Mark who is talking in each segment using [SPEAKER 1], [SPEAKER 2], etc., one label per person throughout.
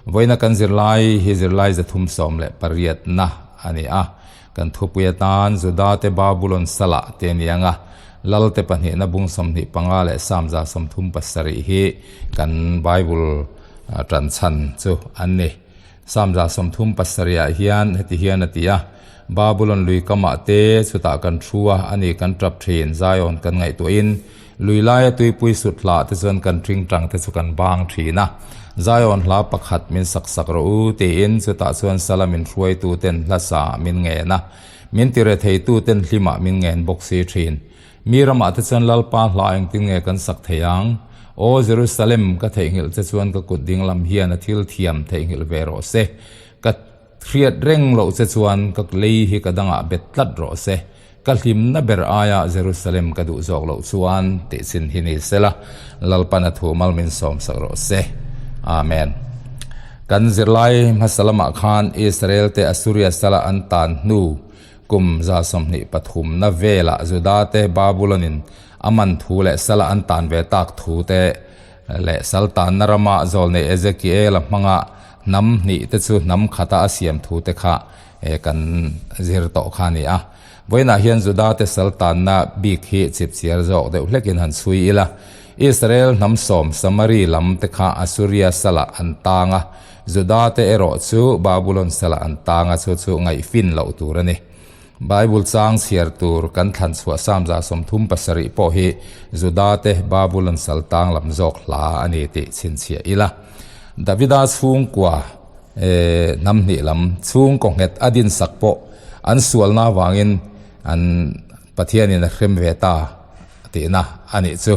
[SPEAKER 1] Vawiina kan zirlai hi zirlai 318 na a ni a. Kan thupui atan Juda te Babulon salah te a ni ang a, Lal te pahnihna bung 25 leh 37 hi kan Bible tan chhan chu an ni. 37 ah hian heti hian a ti a, Babulon lui kamah te chutah kan thu a, ani kan tap thin, Zion kan ngaihtuahin lui laia tuipui sut hlah te chuan kan tingtang te chu kan bang thin a. Zion hla pakhat min sak sak rawh u tiin chutah chuan sala min hruaitu ten hla sa min ngen a, min ti retheitu ten hlimah min ngen bawk si thin. Mi ramah te chuan Lalpa hla engtin nge kan sak thei ang? Aw Jerusalem, ka theihnghilh che chuan ka kut dinglam hian a thil thiam theihnghilh ve rawh se. Ka hriat reng loh che chuan ka lei hi ka dangah bet tlat rawh se. Ka hlimna ber aia Jerusalem ka duh zawk loh chuan tih chin hi ni sela, Lalpan a thu mal min sawm sak rawh se. Amen. Kan zirlai hmasa lamah khan Israel te Assuria sala an tan hnu Kum 23 na velah Judate Babulon-in a man thu leh sala an tan ve tak thu te leh sal tanna rama zawlnei Ezekiel-a hmanga hnam hnih te chu hnam khata a siam thu te kha kan zir tawh kha a ni a. Vawiinah hian Judate sal tanna bik hi chipchiar zawk deuh hlekin han chhui ila. Israel hnam sawm Samari lam te kha Assuria salah an tang a, Juda te erawh chu Babulon salah an tang a, chu chu ngaihfin loh tur a ni. Bible chang chhiar tur kan thlan chhuah 37 pawh hi Juda te Babulon sal tang lam zawk hla a ni tih chhinchhiah ila. Davida chhungkua hnam hnih lam chhungkaw nghet a dinsak pawh an sualna avangin an Pathianin a hrem ve ta tihna a nih chu.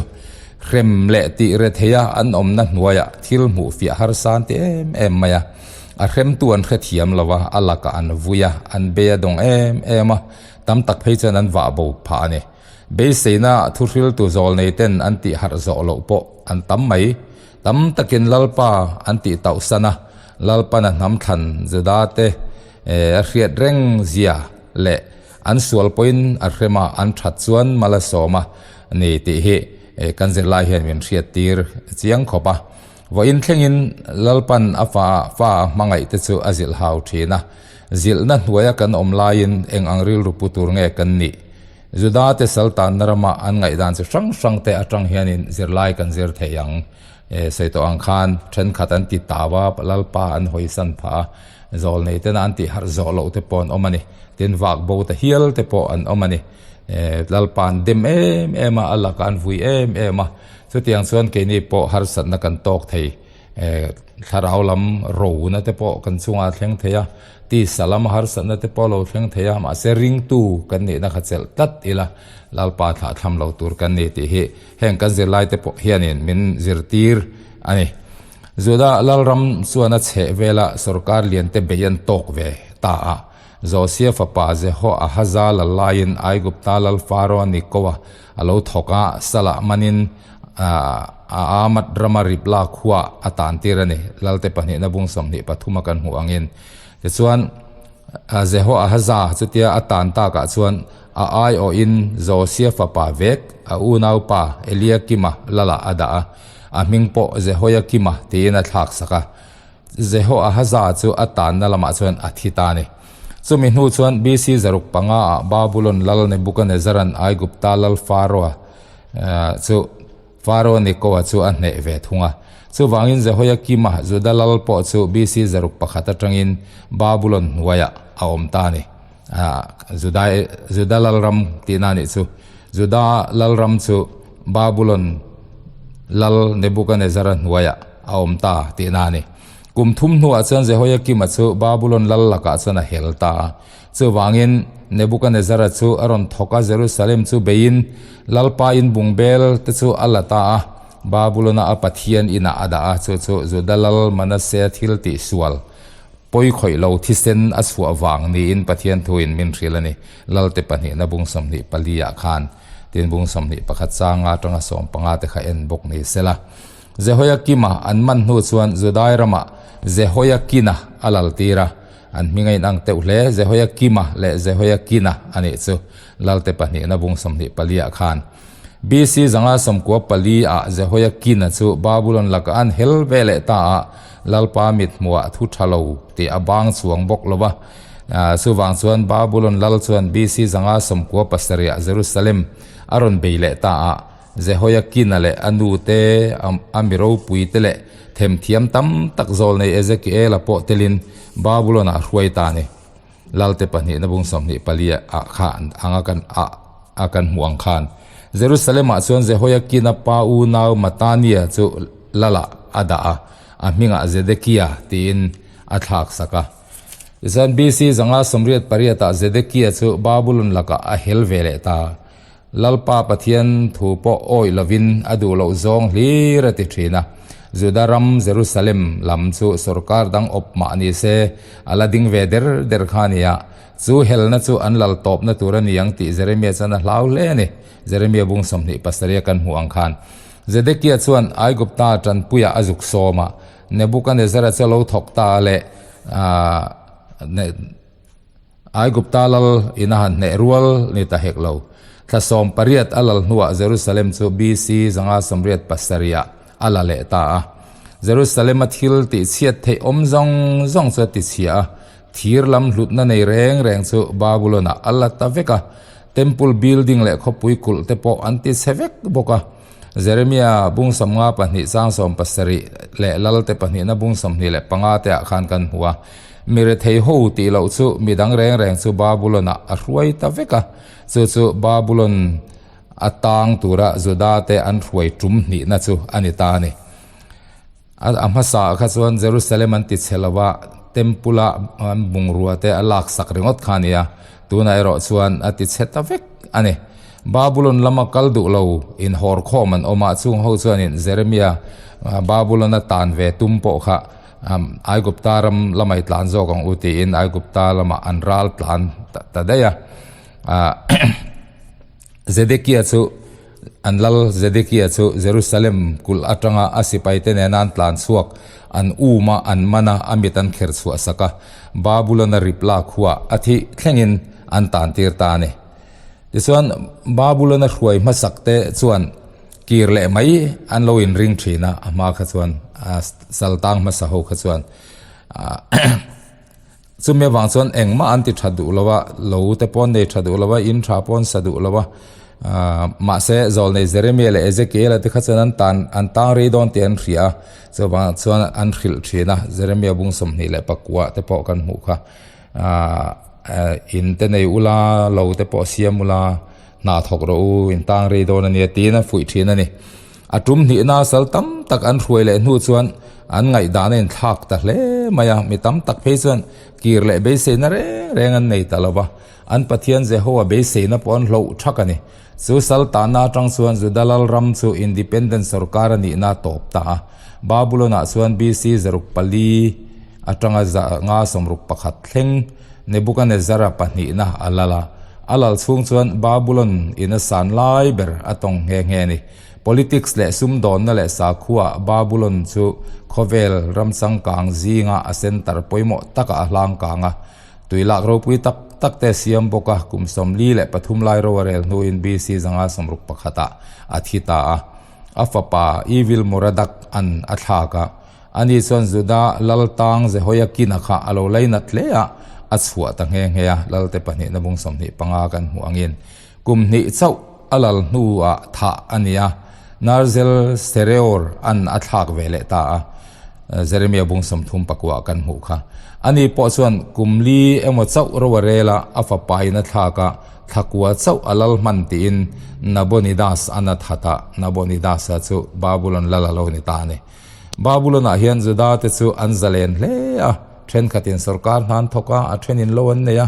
[SPEAKER 1] Hrem leh tih re theia an awmna hnuaiah thil hmuh fiah harsa an ti em em mai a. A hremtu an hrethiam lo a, a lakah an vui a, an bei a dawng em em a, tam tak phei chuan an vah bo phah a ni. Beiseina thuhriltu zawlnei ten an tih harh zawh loh pawh an tam mai. Tam takin Lalpa an tih tauhsan a, Lalpan a hnam thlan Juda te a hriat reng zia leh An sual pawhin a hrem a, an that chuan mal a sawm a ni tih hi kan zirlai hian min hriattir chiang khawp a. Vawiin thlengin Lalpan a fa fa a hmangaih te chu a zilh hau thin a. Zilhna hnuaia kan awm laiin eng ang rilru pu tur nge kan nih? Juda te saltanna rama an ngaihdan chi hrang hrang te atang hianin zirlai kan zir thei ang. Sawi tawh ang khan thenkhat an ti tau a, Lalpa an hawisan phah a. Zawlnei tena an tih harh zawh loh te pawh an awm a ni. Tin, vak bo ta hial te pawh an awm a ni. Lalpa an dem em em a, a lakah an vui em em a. Chutiang chuan keini pawh harsatna kan tawk thei. Thlarau lam rona te pawh kan chungah a thleng thei a, tisa lama harsatna te pawh a lo thleng thei a, mahse ringtu kan nihna kha chelh tlat ila Lalpa thlah thlam lo tur kan ni tih hi heng kan zirlai te pawh hianin min zirtir a ni. Juda lalram chuan a chheh vela sorkar liante bei an tawk ve ta a. Josia fapa Jehoahaza lal laiin Aigupta lal Faro Nikoa a lo thawk a, salah manin a Amat rama Ribla khua a tantir a ni, Lalte pahnihna bung 23 a kan hmuh angin. Tichuan, Jehoahaza chutia a tan takah chuan a aiawhin Josia fapa vek, a unaupa Eliakima lalah a dah a. A hming pawh Jehoiakima tiin a thlak sak a. Jehoahaza chu a tanna lamah chuan a thi ta a ni. Chumi hnu chuan BC 500 ah Babulon lal Nebukanezaran Aigupta lal Faroa chu Faro Nikoa chu a hneh ve thung a. Chuvangin Jehoiakima Juda lal pawh chu BC 101 atangin Babulon hnuaiah a awm ta a ni. Juda Juda lalram tihna a nih chu. Juda lalram chu Babulon lal Nebukanezzara hnuaiah a awm ta tihna a ni. Kum thum hnuah chuan Jehoiakima chu Babulon lal lakah chuan a hel ta a. Chuvangin Nebukanezzara chu a rawn thawk a, Jerusalem chu beiin Lalpa in bungbel te chu a la ta a, Babulona a pathian inah a dah a, chu chu Juda lal Manasseh thil tihsual Pawi khawih lo thisen a chhuah vang niin Pathian thuin min hrilh a ni. Lalte pahnihna bung 24 ah khan tin bung 21 changa atanga 15 te kha en bawk ni sela. Jehoiakima an man hnu chuan Judai ramah Jehoiakina a lal tir a, an hming a inang teuh hle. Jehoiakima leh Jehoiakina a nih chu Lalte pahnihna bung 24 ah khan. BC 594 ah Jehoiakin-a chu Babulon lakah an hel ve leh ta a, Lalpa mithmuah thu tha lo tih a bang chuang bawk lo va. Chuvang chuan Babulon lal chuan BC 597 ah Jerusalem a rawn bei leh ta a, Jehoiakin-a leh a nu te, a mi ropui te leh themthiam tam tak zawlnei Ezekiel-a pawh telin Babulon-ah a hruai ta a ni. Lalte pahnihna bung 24 ah khan anga kan ah a kan hmuh ang khan Jerusalem ah chuan Jehoiakina pa unau Matania chu Lalah a dah a, a hmingah Zedekia tiin a thlak sak a. Tichuan BC 588 ah Zedekia chu Babulon lakah a hel ve leh ta. Lalpa Pathian thu pawh awih lovin a duh loh zawng hlir a ti thin a. Juda ram Jerusalem lam chu sorkar dang awp mah ni se a la ding ve der der kha a ni a. Chu helna chu an lal tawpna tur a ni ang tih Jeremia chuan a hlau hle a ni. Jeremia bung 27 a kan hmuh ang khan Zedekia chuan Aigupta tanpuiah a zuk sawm a, Nebukanezzara chu a lo thawk ta a leh Aigupta lal in a han hneh rual ni ta hek lo. Thla 18 a lal hnuah Jerusalem chu BC 587 ah a la leh ta a. Jerusalem a thil tih chhiat theih awm zawng zawng chu a ti chhia a, thir lam hlutna nei reng reng chu Babulon ah a la ta vek a. Temple building leh khawpui kulh te pawh an ti chhe vek bawk a. Jeremia bung 52 chang 17 leh Lalte pahnihna bung 25 te ah khan kan hmu a. Mi rethei ho tih loh chu mi dang reng reng chu Babulon ah a hruai ta vek a. Chu chu Babulon a tang tura Juda te an hruai tum hnihna chu a ni ta a ni. A hmasa ah kha chuan Jerusalem an ti chhe lo a, Temple a an bungrua te a lak sak ringawt kha a ni a, tunah erawh chuan a ti chhe ta vek a ni. Babulon lama kal duh lo inhawr khawm an awm a, chung ho chuanin Jeremia Babulon a tan ve tum pawh kha Aigupta ram lamah i tlan zawk ang u tiin Aigupta lamah an ral tlan ta daih a. Zedekia chu An lal Zedekia chu Jerusalem kulh atanga a sipaite nena an tlan chhuak, an um a, an man a, a mit an kher chhuah sak a, Babulon-a Riblah khuaa a thih thlengin an tan tir ta a ni. Tichuan, Babulon-a hruai hmasak te chuan kir leh mai an lo inring thin a, a hma kha chuan, saltang hmasa ho kha chuan. Chumi avang chuan engmah an ti tha duh lo a, lo te pawh an nei tha duh lo a, in tha pawh an sa duh lo a. Mahse, Zawlnei Jeremia leh Ezekiela te kha chuan an tan an tang rei dawn tih an hria a, chuvangah chuan an hrilh thin a, Jeremia bung 24 te pawh kan hmuh kha. In te nei ula, lo te pawh siam ula, hna thawk rawh u, in tang rei dawn a nia tiin a fuih thin a ni. A tum hnihna sal tam tak an hruai leh hnu chuan an ngaihdan a inthlak ta hle mai a, mi tam tak phei chuan kir leh beiseina reng reng an nei ta lo va, an Pathian Jehoa beiseina pawh an hloh thak a ni. Chu sal tanna atang chuan Juda lal ram chu independent sorkar a nihna a tawp ta a, Babulon-ah chuan BC 4 atanga 561 thleng Nebukanezzara pahnihna a lal a, a lal chhung chuan Babulon in a san lai ber a tawng nghe nghe a ni. Politics leh sumdawnna leh sakhuaah Babulon chu khawvel ram changkang zinga a centre pawimawh takah a hlang kang a. Tuilak ropui tak tak te a siam bawk a, kum 43 lai ro a rel hnuin BC 561 ah a thi ta a. A fapa Evil Moradak an a thlak a, ani chuan Juda lal tang Jehoiakina kha a lo lainat hle a, a chhuah ta nghe nghe a, Lalte pahnihna bung 25 kan hmuh angin kum hnih chauh A lal hnuah thah a ni a, Narzel Sereor an a thlak ve leh ta a, Jeremia bung 34 kan hmuh kha. Ani pawh chuan kum li emaw chauh ro a rel a, a fapain a thlak a, thlakua chauh a lal hman tiin Nabonidas an a that a, Nabonidas-a chu Babulon lal a lo ni ta a ni. Babulon-ah hian Juda-te chu an zalen hle a, thenkhatin sorkar hna an thawk a, a thenin lo an nei a,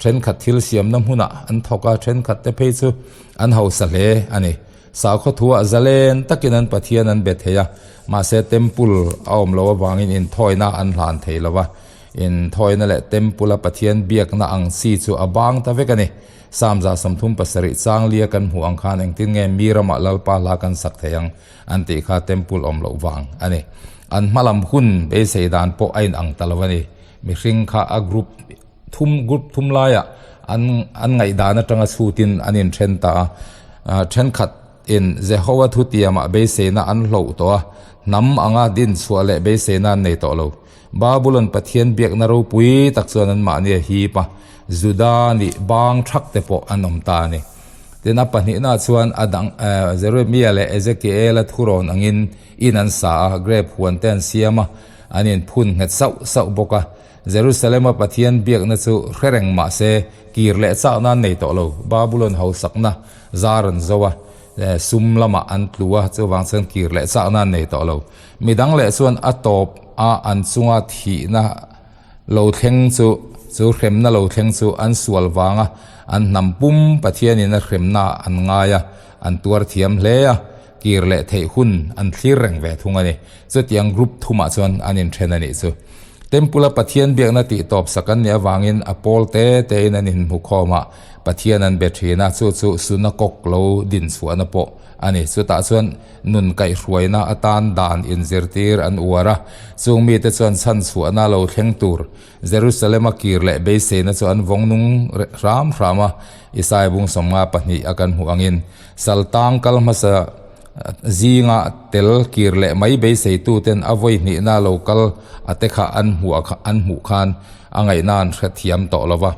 [SPEAKER 1] Thenkhat thil siamna hmunah an thawk a, thenkhat te phei chu an hausa hle a ni. Sakhaw thuah zalen takin an Pathian an be thei a, mahse temple a awm loh avangin inthawina an hlan thei lo va. Inthawina leh temple a Pathian biakna ang chi chu a bang ta vek a ni. Psalm 37 chang lia kan hmuh ang khan engtin nge mi ramah Lalpa hla kan sak thei ang an tih kha temple awm loh vang a ni. An hmalam hun beisei dan pawh a inang ta lo a ni. Mihring kha a group Thum group thum laiah an an ngaihdan atanga chhutin an inthen ta a, thenkhat in Jehova thutiamah beiseina an hloh tawh a, hnam anga din chhuah leh beiseina an nei tawh lo. Babulon Pathian biakna ropui tak chuan anmahni a hip a, Juda nih bang thak te pawh an awm ta a ni. Tin, a pahnihnaah chuan a dang Jeremia leh Ezekiela thurawn angin in an sa a, grep huan te an siam a, an inphun nghet sauh sauh bawk a. Jerusalema Pathian biakna chu hre reng mah se, kir leh chakna an nei tawh lo. Babulon hausakna zar an zo a, sum lamah an tlu a, chuvang chuan kir leh chakna an nei tawh lo. Midang leh chuan a tawp a an chunga thihna lo thleng chu, chu hremna lo thleng chu an sual vanga an hnam pum Pathianin a hremna an ngai a, an tuar thiam hle a, kir leh theih hun an thlir reng ve thung a ni. Chutiang group thumah chuan an inthen a nih chu. Temple-a Pathian biakna tih tawp sak an nih avangin a pawl te tein an inhmu khawm a, Pathian an be thin a, chu chu sunakok lo din chhuahna pawh a ni. Chutah chuan nun kaihhruaina atan dan inzirtir an uar a, chung mite chuan chhanchhuahna lo thleng tur Jerusalem-a kir leh beiseina chu an vawng nung hram hram a, Isaiah bung 52 a kan hmuh angin Saltang kal hmasa zinga tel kir leh mai beiseituten a vawi hnihna lo kal a te kha an hmuh an hmuh khan a ngaihna an hrethiam tawh lo va,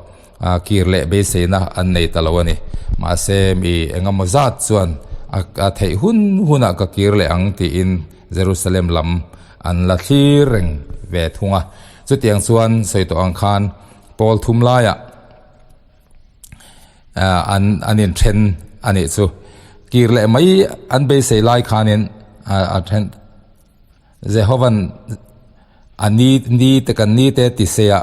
[SPEAKER 1] kir leh beiseina an nei ta lo a ni. Mahse mi engemaw zat chuan a theih hun hunah ka kir leh ang tiin Jerusalem lam an la thlir reng ve thung a. Chutiang chuan sawi tawh ang khan pawl thum laiah an an inthen a nih chu. Kir leh mai an beisei lai khanin a then Jehovan a ni ni te kan ni te ti se a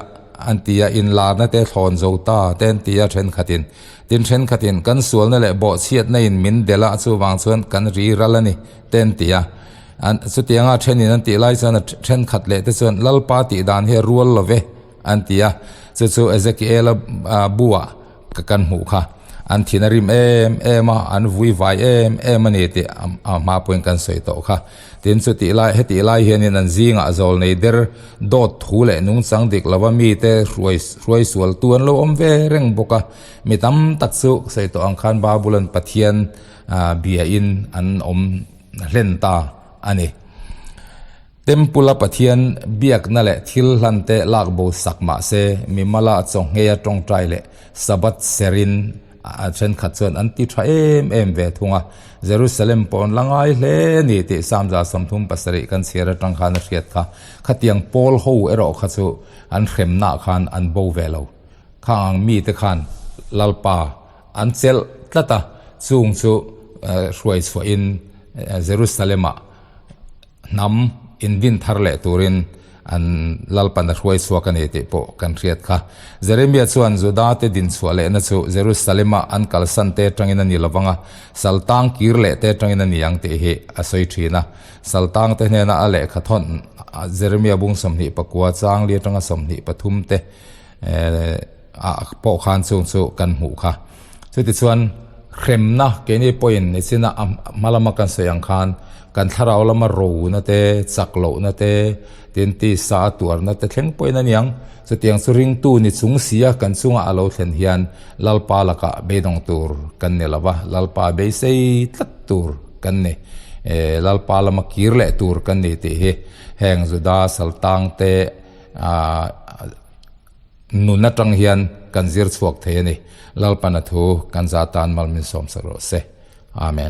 [SPEAKER 1] an ti a inlarna te thlawn zo ta te an ti a thenkhatin. Tin thenkhatin kan sualna leh bawhchhiatna in min delh a chuvang chuan kan ri ral a ni te an ti a. An chutianga thenin an tih lai chuan a thenkhat leh te chuan Lalpa tih dan hi a rual lo ve an ti a, chu chu Ezekiela buah ka kan hmuh kha. An thin a rim em em a, an vui vai em em a ni tih a hma pawhin kan sawi tawh kha. Tin chutih lai hetih lai hianin an zingah zawl nei der dawt thu leh nungchang dik lova mite hruai hruai sualtu an lo awm ve reng bawk a. Mi tam tak chu sawi tawh ang khan Babulon Pathian biain an awm hlen ta a ni. Temple-a Pathian biakna leh thil hlante lak bo sak mah se, mimala chawnghei a tawngtai leh Sabbath serin a thenkhat chuan an ti tha em em ve thung a. Jerusalem pawh an la ngai hle a ni tih Psalm 37 kan chhiar atang khan a hriat kha. Khatiang pawl ho erawh kha chu an hremnaah khan an bo ve lo. Khang ang mite khan Lalpa an chelh tlat a, chung chu hruai chhuahin Jerusalem-ah hnam indin thar leh turin an Lalpan a hruai chhuak a ni tih pawh kan hriat kha. Jeremia chuan Juda-te din chhuah lehna chu Jerusalem-a an kalsan te atangin a ni lovang a, saltang kir leh te atangin a ni ang tih hi a sawi thin a. Saltang te hnena a lehkha thawn Jeremia bung 29 chang li atanga 23 te ah pawh khan chung chu kan hmuh kha. Chutichuan hremna keini pawhin nichina a hma lama kan sawi ang khan kan thlarau lama rona te, chak lohna te, tin tisa a tuarna te thleng pawhin a niang. Chutiang chu ringtu ni chung sia kan chunga a lo thlen hian Lalpa lakah beidawng tur kan ni lo va, Lalpa beisei tlat tur kan ni. Lalpa lama kir leh tur kan ni tih hi heng Juda saltang te ah Nun atang hian kan zir chhuak thei a ni. Lalpana thu kan za tan mal min sawm sak rawh se. Amen.